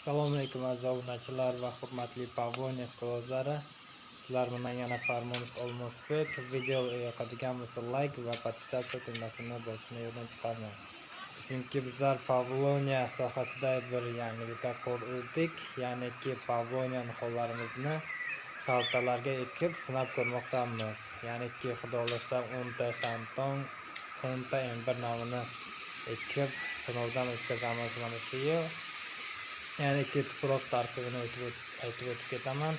Assalomu alaykum, aziz obunachilar va hurmatli Pavlonia ishqibozlari. Sizlar bilan yana Farmonov Olmosbek. Video yoqadigan bo'lsa, like va подписаться tugmasini bosishni yoddan chiqarmang. Chunki bizlar Pavlonia sohasida bir yangilikka qo'l urdik, ya'niki Pavlonia nihollarimizni xaltalarga ekib sinab ko'rmoqdamiz. Ya'niki Xudo xohlasa, 10 ta Shantong, 10 ta M1 nomini ekib sinovdan o'tkazamiz mana shu yil. Ya'niki tuproq tarkibini aytib o'tib ketaman.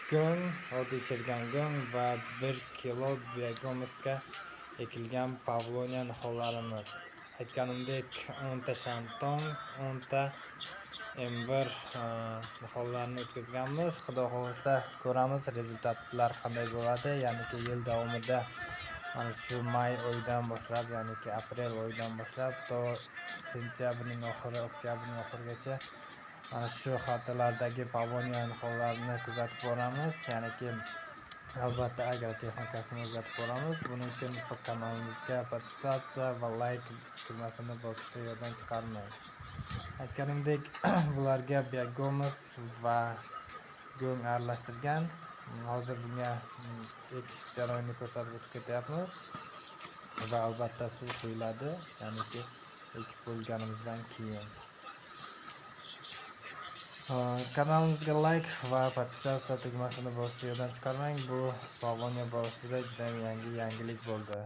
Go'ng, oddiy chirigan go'ng va 1 kilo biogumusga ekilgan Pavlonia nihollarimiz. Aytganimdek, 10 ta Shantong, 10 ta M1 nihollarini o'tkazganmiz. Xudo xohlasa, ko'ramiz, результат lar qanday bo'ladi. Ya'niki yil davomida mana shu may oyidan boshlab, ya'niki aprel oyidan boshlab to sentyabrning oxiri, oktyabrning oxirigacha mana shu xaltalardagi Pavlonia nihollarini kuzatib boramiz. Ya'niki albatta agrotexnikasini o'rgatib boramiz. Buning uchun kanalimizga подписаться va like tugmasini bosishni yoddan chiqarmang. Aytganimdek, bularga biogumus va go'ng aralashtirgan. Hozir bunga ekish jarayonini ko'rsatib o'tib ketyapmiz. Va albatta suv quyiladi, ya'niki ekib bo'lganimizdan keyin. Kanalimizga like va подписаться tugmasini bosishni yoddan chiqarmang. Bu Pavlonia borasida juda yangi yangilik bo'ldi.